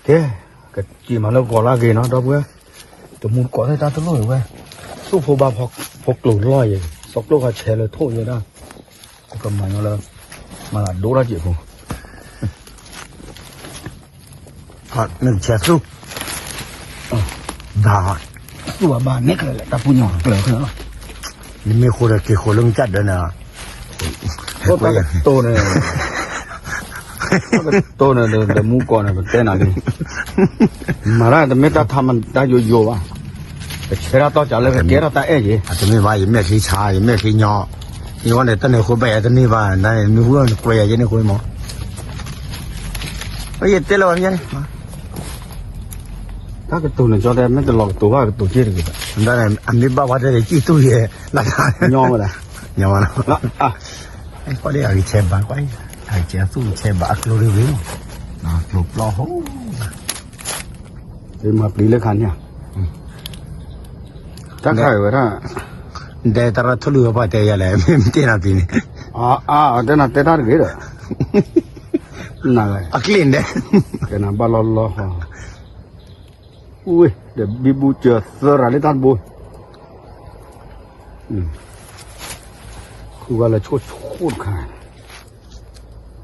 တဲ, ကစံးမၤလၢဂီၤလၢအဂ့ၤနီၤ ဒီပုၢ်ဝဲၢ်, တမူတကိးသ့ၣ်တၢ်တလိၣ်အံၤဝဲ, သူၣ်ဖိဘါဖိကျိၤလီၢ်ယဲ, စီကျိၣ်ခါဆဲးလၢထိၣ်ယဲဒၣ်, ပကမၤညီလၢ, မၤလၢဒိၣ်ထီၣ်စဲးဖိ နကဆဲးသူၣ်, ဘၣ်, သူၣ်ဘၣ်ဘၣ်နဲၣ်ကလဲာ်တၢ်ပူၤညီကျၢၤခဲလၢာ်လီၤ, နမ့ၢ်ဃိဒီးက့ၤဃိလၢမကၢ်ဒၢနၤ, တၢ်ကတိၤန့ၣ်, တၢ်ကတိၤန့ၣ် ဒီးမူကီၢ်န့ၣ် ပတဲနၤလံ, မၤတၢ်တမ့ၢ်တၢ်ထါမတၤယိယိဘၣ်, ပဆဲးတၢ်တီၢ်ကးလၢကကဲထီၣ်တၢ်အဲၣ်ယဲ, တမ့ၢ်ဘၣ် ယမဲာ်ချံဆါ ယမဲာ်ချံညီ, ယဝဲန့ၣ် တၢ်န့ၣ်ဃိဘၣ်ယၤတန့ၢ်ဘၣ် နမ့ၢ်ဟူလီၤနကွဲးယၤယဲန့ၣ်ဃိမး, ယတဲလၢၤဘၣ်မ့ၢ်န့ၣ်, တၢ်ကတိၤန့ၣ် ကၠီတဲ မ့ၢ်တလီၤကတိၤဘၣ်ကတိၤက့ၢ်တဂ့ၤဘၣ်, အမ့ၢ်ဘၣ်ဝဲတဲဒီး ကံၣ်သူၣ်ယဲ, ညီဝဲဒၣ်, ညီဝဲလီၤ, ကွၢ်ဒ်အဂံၢ်ဆဲးဘၣ်ကွၢ်, အဂံၢ်ဆဲးသူၣ်ဆဲးဘၣ်အကျိၤတဂ့ၤမး, ကျိၤပျီဟိ, မၤပျံၤလၢခါန့ၣ်, တၢ်ခါအံၤဝဲဒၣ်, ဒဲတရၢ်ထူၣ်လုၢ်ဝဲပှၤတဲယၤလဲၣ် မ့ၢ်မ့ၢ်တဲနၤပျံၤန့ၣ်, အတဲနၤတဲတၢ်တဂ့ၤဒီး, အကျ့ၣ်ဒဲး, တဲနၤဘၣ်လီၤလီၤ, ဝ့ၢ် ဒီးဘံဘူစၢၤသၢရၤလၢတၢ်တဘိ, ဃုဂၤလၢဆိၣ်ဆိၣ်တခါ,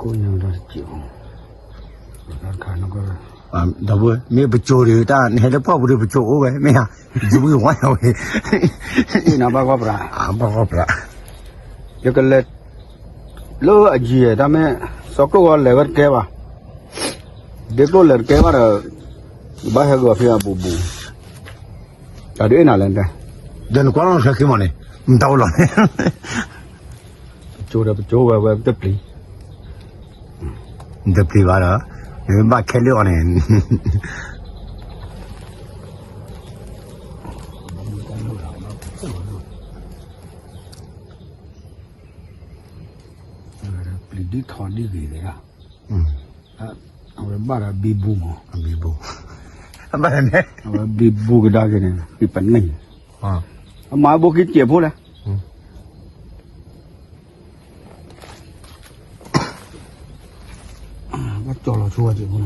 ကိးညါဒီးတစဲး, တခါ, ဒီပုၢ်ဝဲၢ် မ့ၢ်ပစိၤဒီး တၢ်နဟဲလၢပှၢ်ပူၤဒီးပစိၤအိၣ်ဝဲ မ့ၢ်ဧါ, ယဝံၣ်ဝါယဝဲ, ဘၣ်ဂီၢ်ပြး, ဘၣ်ဂီၢ်ပြး, ယကလဲၤ လၢအယံၤတၢ်မ့ၢ် စီၤကျိၣ်ဂီၤလဲၤဝဲတကဲဘၣ်, ဒ့ကျိၣ်လဲၤတကဲဘၣ်ဒီး, ဘၣ်ဟဲဂီၤဖဲအဘူးဘူး, တၢ်ဒုးအ့ၣ်နၤလဲၣ်တဲ, ဒီးနကွၢ်လီၤနချၢခံမးန့ၣ်, နတၢ်အိၣ်လီၤန့ၣ်, ပကၠိဒီးပကၠိဝဲဝဲတပျံၤ, နတပျံၤဘၣ်ဒီး, နမ့ၢ်ဘၣ်ခဲလၢာ်အီၤန့ၣ် ပျံၤဒ်ထီၣ်ဒ်ဂ့ၤသ့ၣ်, အဝဲဘၣ်ဒီးဘံဘူမး, ဘံဘူ, ဘၣ်န့ၣ်, အဝဲဘံဘူကဒါက့ၤန့ၣ် ပပန့ၢ်, အမၤဘိခံစဲးဖိလဲၣ်, ဘၣ်ကၠီလီၤဆိဝဲစဲးဖိ,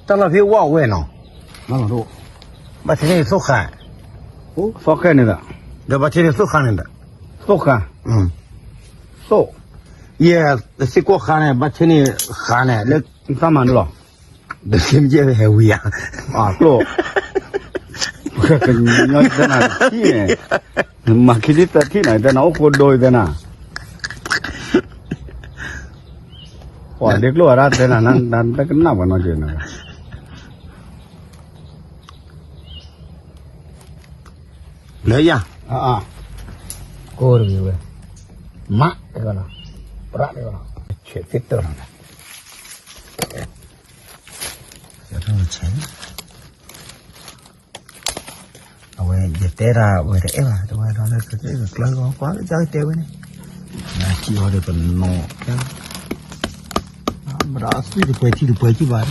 တၢ်လီၢ်ဖဲဝဲအိၣ်ဝဲနီၤ, ဘၣ်ထံန့ၣ်သိၣ်ဃာ်, သိၣ်ဃာ်န့ၣ်ဒီး, ဒီးဘၣ်ထံန့ၣ်သိၣ်ဃာ်န့ၣ်ဒီး, သိၣ်ဃာ်, သိၣ်, ယဲ, သ့ၣ်ကိၢ်ဃာ်န့ၣ် ဘၣ်ထံန့ၣ်ဃာ်န့ၣ် လၢသးမၤန့ၣ်လီၤ, ဒီးသ့ၣ်မ့ၢ်ကဲဟဲဝံၤဧါ, ကျိၣ်, ကညီတဲနၤတထံၣ်န့ၣ်, မၤခံဒ်သထံၣ်နၤ တဲနၤအိၣ်ဃိဒိတဲနၤ, ပှၤဒ့ကျိၣ်ဝဲဒၣ်တဲနၤ တကနၣ်ပှၤနီတဂၤနီၤ, လၢယၤ, ကိၢ်တဂ့ၤဝဲ, မး, ပြးန့ၣ်, ဆဲးသ့ၣ်တၢၢ်လီၤ, ဆဲး, အဝဲယတဲတၢ်ဝဲတအဲၣ်ဘၣ် တဝဲဒီးလၢကကျၢၢ်ဂီၤကွၢ်ကၠီတဲဝဲန့ၣ်, နထံၣ်အီၤဒီးပနီၣ်, ဘၣ်ဒီးအသွံၣ်တပှဲၤထံတပှဲၤကံၣ်ဘၣ်,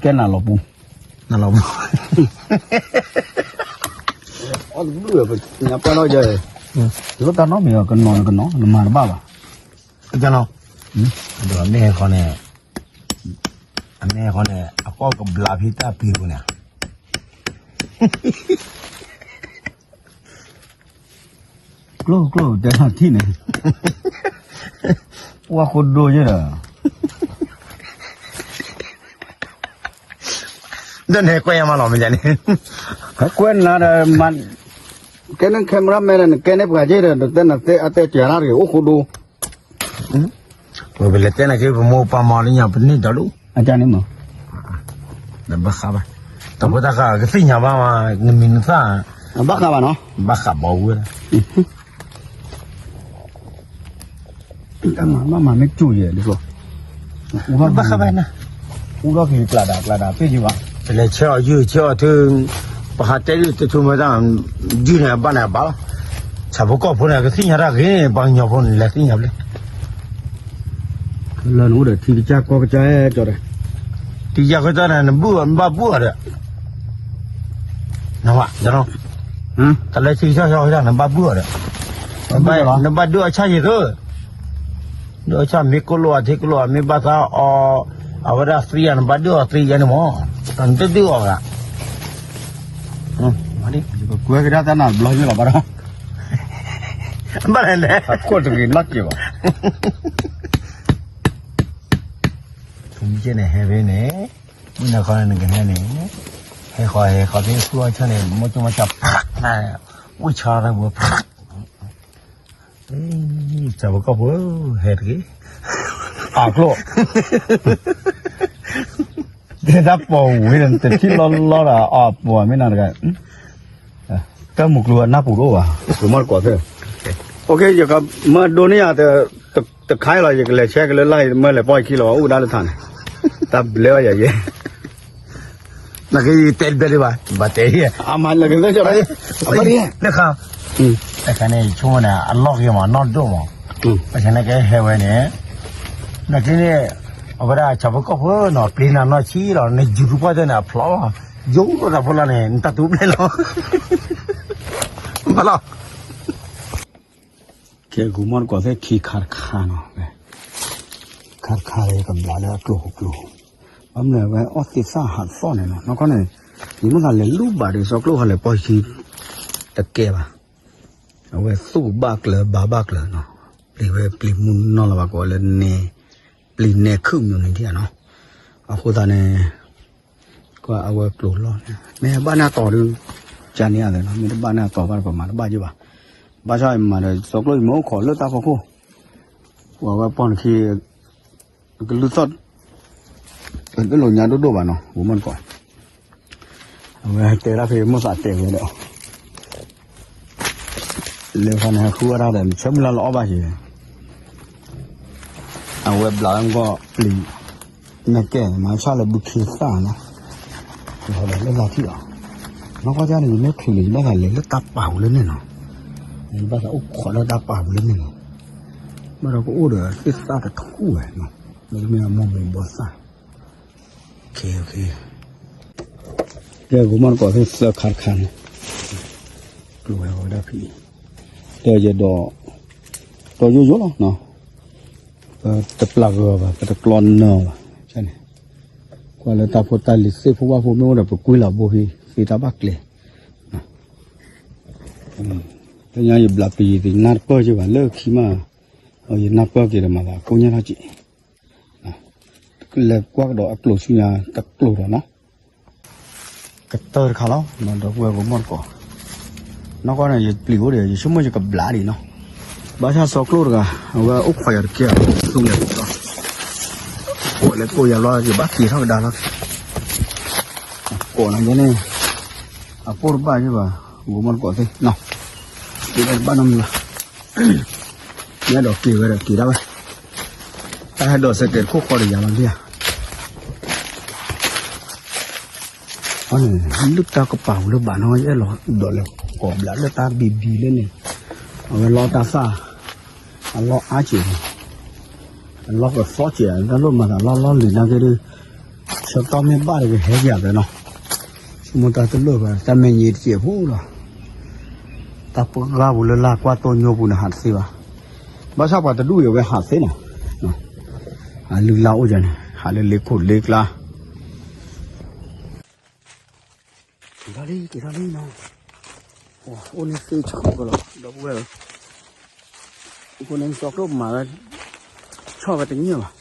ကဲနၤလီၤပူၤ, နလီၤပူၤ, အီၣ်တဘျုးပညါပှၢ်ထီၣ်ယဲ, ယိတၢ်နီတမံၤ ကနီၤနကနီၤ နမၤတဘၣ်ဘၣ်, ကနီၤ, ဒီးမ့ၢ်ဟဲဃီန့ၣ်, အမ့ၢ်ဟဲဃီန့ၣ် အကီၢ်ကဘျးဖဲတၢ်ပျံၤပူၤန့ၣ် ကျိၣ်ကျိၣ်တဲထီၣ်ထံၣ်န့ၣ်, ပှၢ်ခိၣ်ဒိၣ်ယဲဒီး, ဒီးနဟဲကွဲယၤမးလီၤ မ့ၢ်ယၤန့ၣ်, ဟဲကွဲနၤဒီး, ကဲန့ၣ် camera man န့ၣ် နကဲန့ၣ်ပှၤယဲဒီး တဲနၤသ့အတဲစှၤတၢ်တဂ့ၤ အိၣ်ခိၣ်ဒိၣ်, ပလဲၤတဲနၤက့ၤ ပမိၢ်ပၢ်မၤလၢညါ ပန့ၢ်ဒီးဒိၣ်, အကန့ၣ်မး, ဒီးဘၣ်ဃးဘၣ်, တၢ်ဖိတၢ်ဃာ်ကသ့ၣ်ညါဘၣ်မး နမံၤနသၣ်, ဘၣ်ဃးဘၣ်နီၤ, ဘၣ်ဃးဘၣ်ဝဲဒၣ်, တၢ်မၤဘၣ်မၤမ့ၢ်ကၠိယဲၢ်ဒ်သိး, ဘၣ်ဃးဘၣ်နၤ, အူထီၣ်က့ၤကျးဒၣ်ကျးဒၣ်သ့ၣ်ယံၤဘၣ်, ပလဲၤဆဲအီၤယုၢ်ဆဲအီၤထု, ပဟးတဲဒ်တထူမ့ၢ်တၢ်, ယုၢ်န့ၣ်အဘၣ်န့ၣ်အဘၣ်လီၤ, ဆၣ်ဖိကီၢ်ဖိန့ၣ် ကသ့ၣ်ညါတၢ်ဂ့ၤန့ၣ် ပှၤကညီဖိန့ၣ် လဲၤသ့ၣ်ညါဘျဲၣ် လၢနအိၣ်ဒီးထံကစၢ်ကီၢ်ကစၢ်အဲၣ်ကၠီဒီး, ထံကစၢ်ကီၢ်ကစၢ်န့ၣ် နဘၣ်ဘူၣ်အီၤဒီး, နဝဲ, တၢ်လၢထံကစၢ်ကီၢ်ကစၢ် နဘၣ်ဘူၣ်အီၤဒီး, နဘၣ်ဒုးအီၣ်ဆၣ်ယံၤသၢ, ဒုးအီၣ်ဆၣ်မ့ၢ်ကိၣ်လိာ်အထံကိၣ်လိာ် မ့ၢ်ဘၣ်သးအီၤ, အဝဲဒၣ်သံယၤန့ၣ် ဘၣ်ဒုးအီၤသံယၤန့ၣ်မး, တဒုးအီၤဘၣ်, ကွဲကဒါတၢ်နၢ်ဘျီညိလီၤဘၣ်ဒီး, ဘၣ်လဲၣ်လဲၣ်, အခိၣ်တဂ့ၤနီတက့ၢ်ဘၣ်, ထူမကဲန့ၣ်ဟဲဖဲန့ၣ်, မုၢ်နၤခီန့ၣ်နကဟဲန့ၣ်, ဟဲဃီဟဲဃီဖဲဆူအီၣ်ဆၢန့ၣ် မိၢ်ကၠိမၤစၢ်ဖး, အိၣ်ဆါတၢ်ပူၤဖး စၢၤပကီၢ်ဖိ, ဟဲတက့ၢ်, အကျိၣ်, တဲတၢ်ပိာ်ဝဲဒီး တထံၣ်လီၤလီၤဒီး အပိာ်မ့ၢ်နၤတဂၤ, တၢ်မုၢ်ကျိၤအနၢ်ပူၤတအိၣ်ဘၣ်, ယမီၢ်တကိးသ့ၣ်, ယကမၢဒိန့ၢ်ယၤ တခါအံၤလီၤ ယကလဲၤဆဲကလၢလၢ် ယမၢလဲၤပီၢ်ယခံလီၤ အိၣ်ဒၣ်လၢထးန့ၣ်, တၢ်ဘျဲဘၣ်ယၤယဲ နကတဲတဘျဲဒံးဘၣ်, ဘၣ်တဲ, အမၤလၢကသ့ၣ်, လၢခါ, တခါန့ၣ် ယဆိကမိၣ်န့ၣ် အလီၢ်က့ၤမး နီၢ်ဒိၣ်မး, ဘၣ်ဆၣ်န့ၣ်ကဟဲဝဲန့ၣ်, နက့န့ၣ်, အဝဲဒၣ်ဆၣ်ဖိကီၢ်ဖိနီၤ ပျ့ၤနၤနီၢ်ဆံးလီၤ နယူၤကပီၢ်သ့ၣ်န့ၣ် အဖျိးလီၤ, ယိၤလီၤတၢ်ဖိလီၤန့ၣ် နတၢ်တူၢ်ဘျဲလီၤ, ဘၣ်လီၤ ကဲ ဂိၤမီၢ်တကိးသ့ၣ်ခံခါတခါနီၤ, ခါတခါလၢယကဘျးလၢအကျိၤဟိကျိၤ, ဘၣ်မနုၤဝဲအီၣ်သ့ၣ်သၣ်ဟးသီၣ်န့ၣ်နီၤ နီၢ်ကီၢ်န့ၣ်, ယမ့ၢ်သးလဲၤလူၤဘၣ်ဒီး စီကျိၣ်ဃီလဲၤပီၢ်ခံ, တကဲဘၣ်, အဝဲသူၣ်ဘၣ်ကျၢၤဘါဘၣ်ကျၢၤနီၤ, ပျံၤဝဲပျံၤမူနီၢ်လီၤဘၣ်ကီးလၢနဲ, ပျံၤနဲခုၣ်မၠိန့ၣ်ဒံးနီၤ, အဃိသတးန့ၣ် ကွၢ်အဝဲကျိၤလီၢ်န့ၣ် မ့ၢ်ဘၣ်န့ၢ်အတီၤဒုး, ကန့ၣ်အသးနီၤ မ့ၢ်တဘၣ်န့ၢ်အတီၤဘၣ်ဒီးပမၤတဘၣ်ယဲဘၣ်, ဘၣ်ဆၣ်ယမၤဒီး စီကျိၣ်ယမ့ၢ်အိၣ်ခိးလၢတၢ်ဖီခိၣ်, ပှၤဝဲပီၢ်နခံ, ကလုၢ်သီၣ်, တလိာ်ညါဒိၣ်ဒိၣ်ဘၣ်နီၤ ဂိၤမီၢ်တကိး, အဝဲတဲဒၣ်ဖဲမိၣ်သးတဲဝဲဒီး လဲၤဖဲန့ၣ်ဟဲဃုအီၣ်တၢ်ဒီး ဆၢမုၢ်လၢ်လီၤအီၣ်ဘၣ်က့ၤ, အဝဲဘျးလၢမကီၢ်ပျံၤ, နကဲမၤဆၣ်လၢဘုခ့သၣ်နီၤ, လီၤဒီးလၢလီၤထံၣ်အီၤ, နီၢ်ကီၢ်ဒ်န့ၣ် ယမ့ၢ်ချုးန့ၣ် ယဘၣ်သးလဲၤလၢတၢ်ပာ်ပူၤလၢန့ၣ်နီၤ, ယဘၣ်သးအိၣ်ခိးလၢတၢ်ပာ်ပူၤလၢန့ၣ်နီၤ, ဘၣ်ဒီးကအိၣ်ဒီးသ့ၣ်သၣ်တထူၣ်ဝဲ, မ့တမ့ၢ်အမိၢ်မိၢ်ဘီသၣ် ကဲ ဂိၤမီၢ်တကိးသ့ၣ်သၢခါတခါန့ၣ်, ကျိၤဝဲဝဲဒၣ်ဖဲ, ဒီးယဲဒီး, ဒီးယိယိလီၤ, ပတပျၢ်ဂၢၤဘၣ် ပတကျီနၢၤဘၣ်, န့ၣ်, ကွၢ်လၢတၢ်ဖိတၢ်လံၤသ့ၣ်ဖိဝၣ်ဖိမ့ၢ်အိၣ်ဒီး ပကွံလီၤဘိဖဲ, သ့တၢ်ဘၣ်ကျဲ, တညါယဘျးပယံၤသ့ၣ် နၢ်တပၢၢ်က့ၤဘၣ် လၢခံမး, ယနၢ်ပၢၢ်က့ၤဒီးမၤသးကိညါထီၣ်က့ၤ လဲၤကွၢ်ကဒီးအကျိၤဆူညါတကျိၤဒီးနီၤ, ကတၢၢ်တခါလီၤ ဒီပုၢ်ဝဲၢ်ဂီၤမီၢ်တကိး, နီၢ်ကီၢ်န့ၣ် ယပျံၤအိၣ်ဒီး ယဆိကမိၣ်ယကဘျးဒံးနီၤ, ဘၣ်ဆၣ်စီကျိၣ်တဂၤ အဝဲအိၣ်ခိးယၤတကဲဘၣ် သူလဲၤကိး, ကိးလဲၤကိးယၤဘျီ ယဘၣ်က့ၤထီၣ်ကဒါလီၤ, ကိးနၤယဲန့ၣ်, အပိၢ်တဘၣ်ယဲဘၣ်, ဂီၤမီၢ်တကိးသ့ၣ်နီၤ, က့ၤဘၣ်တဘၣ်နီတမံၤဘၣ် ယအဲၣ်ဒိးက့ၤဝဲဒီးက့ၤဒၣ်ဝဲ, တၢ်ဟဲဒိးစဲးကဲးတခိၣ်ဃီဒီးယၤလီၤဒ်ဧါ, န့ၣ် လုၢ်တၢ်ကပာ်ပူၤလၢဘၣ်နီၤ ယအဲၣ်ဒိးလဲၤကိးဘျးလၢတၢ်ဘံဘံလၢန့ၣ်, အဝဲလီတၢ်သၣ်, အလီၢ်အါက့ၤ, အလီၢ်ကသီက့ၤ တၢ်လိၣ်မၤသးလီၢ်လီၢ်လံၤနာ်က့ဒုး, ဆၢကတီၢ်မ့ၢ်ဘၣ်ဒီးကဟဲက့ၤအသးနီၤ ဆိကမိၣ်တၢ်တလိၣ်ဘၣ် တၢ်မဲာ်ညါတစဲးဖိလီၤ, တၢ်ပှၢ်ဂၢ်ပူၤလၢလၢ်ကွၢ်တိၢ်ညိပူၤန့ၣ်ဟးတသ့ဘၣ်, ဘၣ်ဆၣ်ပှၤတဒူၣ်အံၤအဝဲဟးသ့နီၤ, အလုၢ်လၢ်အိၣ်ယၤန့ၣ် ဟးလၢလ့ခိၣ်လ့ကျါ, က့ၤထီၣ်လံ က့ၤထီၣ်လံနီၤ, အိၣ်န့ၣ်သ့ဆူၣ်ကလီၤ ဒီပုၢ်ဝဲၢ်ဧၢ, အဃိန့ၣ် စီကျိၣ်မၤဝဲ, ဆီၣ်ဝဲတန့ၢ်ဘၣ်,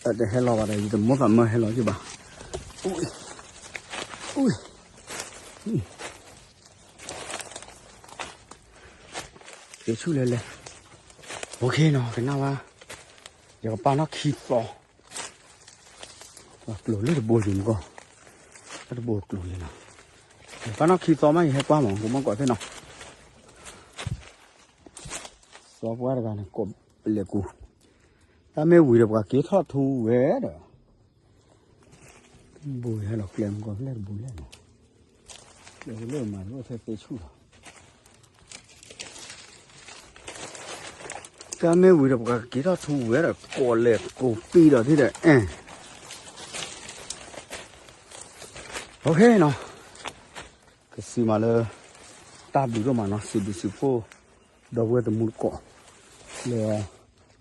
တဟဲလီၤဘၣ်ဒီး ယတမိၣ်သးမၢဟဲလီၤယဘၣ်, အိၣ်, အိၣ်, သ့ဆူၣ်လဲၣ်လဲၣ်, အိၣ်ခ့နီၤ ကနၣ်ဝဲ, ယကပာ်နီၣ်ခံသီ ကျိၤလၢတဘိယူၤမကီၢ်, လၢတဘိကျိၤလံနီၤ, ပာ်နီၣ်ခံသီမး ယဟဲကွၢ်မး ဂီၤမီၢ်တကိးသ့ၣ်နီၤ, စီပှၢ်တဂၤန့ၣ် ကိးပလဲၤကူ, တၢ်မ့ၢ်ဝံၤဒီးပှၤက့ၤထီၣ်ထူဝဲဒီး ဘူးဟဲလီၤကျဲမကီၢ်ဖျဲၣ်တဘူးလဲၣ်နီၤ, ကျဲလၢမၤတအိၣ်ထဲသ့ဆူၣ်လီၤ, တၢ်မ့ၢ်ဝံၤဒီးပှၤကက့ၤထီၣ်ထူဝဲဒီး ကိးလဲၤကိးပံဒီးထံၣ်ဒီးအဲၣ်, အိၣ်ခ့နီၤ, ကစံးမးလၢ တၢ်ဘျုးဒိၣ်မးနီၤ စံးဘျုးစံးဖှိၣ် ဒီပုၢ်ဝဲၢ်တမူတကိး လၢ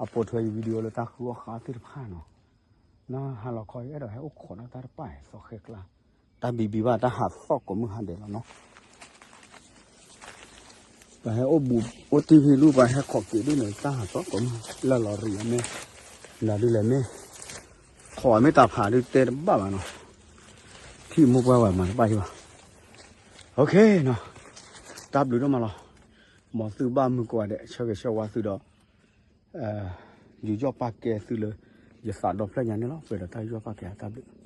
အပိာ်ထွဲယ video လၢတၢ်ဃုအီၣ်ဃာ်သ့ၣ်တဖၣ်နီၤ ဟါလီၤခီ ယအဲၣ်ဒိးဟဲအိၣ်ခိးဒီးတၢ်တပၣ်သီဃဲကျါ, တၢ်ဘံဘံဘၣ်တၢ်ဟးသီၣ်ကိးမုၢ်ဟါဒဲးလီၤနီၤ. ပှၤဟဲအိၣ်ဘူးအိၣ်တံၢ်ဖဲလူၢ် ပှၤဟဲခိးက့ၤဒ်န့ၣ် တၢ်ဟးသီၣ်ကိးမုၢ် လၢလီၤရံၤအမဲ, နဒုလဲၣ်မ့ၢ်, ခိးမ့ၢ်တၢ်ဖးဒုတဲတဘၣ်ဘၣ်နီၤ, ထံၣ်မိၢ်ပှၢ်ဝဲမၤတဘၣ်ယဘၣ်. OK နီၤ, တၢ်ဘျုးဒိၣ်မးလီၤ. မ်သုဘၣ်မုၢ်ကိးဂၤဒဲး ဆၢဂ့ၤဆၢဝါသုဒီး ယူးယီၣ်ပာ်ကဲသုလၢ ယသးဒီဖျၢၣ်ညါန့ၣ်လီၤ. ပှဲၤဒီးတၢ်ယူးယီၣ်ပာ်ကဲအတၢ်ဘျုး